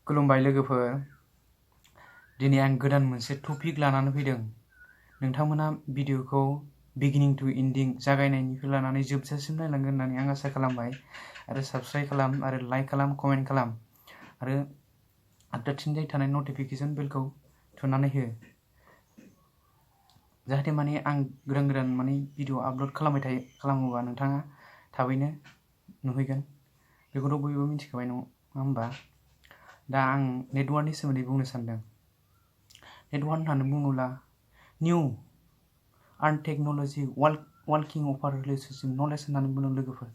खुलुमबाय लोगोफोर, दिनै आं गोदान मोनसे टपिक लानानै फैदों। नोंथांमोना भिडिअखौ बिगिनिं टु एन्डिं जागायनायनिफ्राय लानानै जोबजासिम नायलांगोन होननानै आं आसा खालामबाय। आरो साबस्क्राइब खालाम, आरो लाइक खालाम, कमेन्ट खालाम, आरो आगदाथिंजाय थानाय नटिफिकेसन बेलखौ थुनानै हो, जाहाथे आं गोदान भिडिअ आपल'ड खालामोबा नोंथाङा थाबैनो नुहैगोन। बेखौथ' बयबो मिथिखाबाय नङा होमबा? दा आं नेटवार्कनि सोमोन्दै बुंनो सानदों। नेटवार्क होननानै बुङोब्ला निउ आर्न टेक्न'लजि वार्किं अफार रिलेशनशिप नलेज होननानै बुङो लोगोफोर।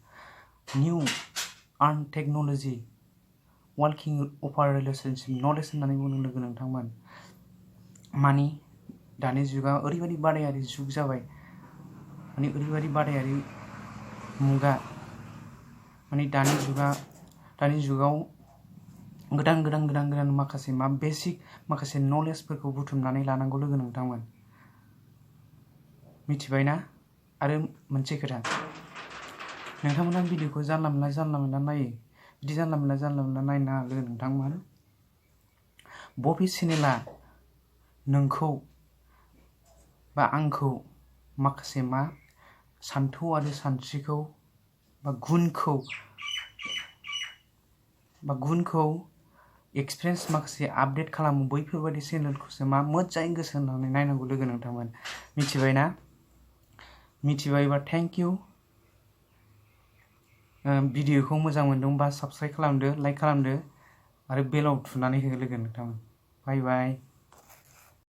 निउ आर्न टेक्न'लजि वार्किं अफार रिलेशनशिप नलेज होननानै बुङो लोगो नोंथांमोन। दानि जुगा ओरैबायदि बादायारि जुग जाबाय, ओरैबायदि बादायारि मुगा, दानि जुगाव गोदान माखासे बेसिक माखासे नलेजफोरखौ बुथुमनानै लानांगौ लोगो नोंथांमोन, मिथिबायना? आरो मोनसे खोथा, नोंथांमोना भिडिअखौ जानला मोनला नायो। बिदि जानला मोनला नायनाङा लोगो नोंथांमोन। बबे चेनेला नोंखौ बा आंखौ माखासे सान्थौ आरो सानस्रिखौ बा गुनखौ एक्सपिरियेन्स माखासे आपडेट खालामो, बैफोरबायदि चेनेलखौसो मोजाङै गोसो होनानै नायनांगौ लोगो नोंथांमोन, मिथिबायना? मिथिबायबा थेंक इउ। भिडिअखौ मोजां मोनदोंबा साबस्क्राइब खालामदो, लाइक खालामदो, आरो बेलाव थुनानै हो लोगो नोंथांमोन। बाय बाय।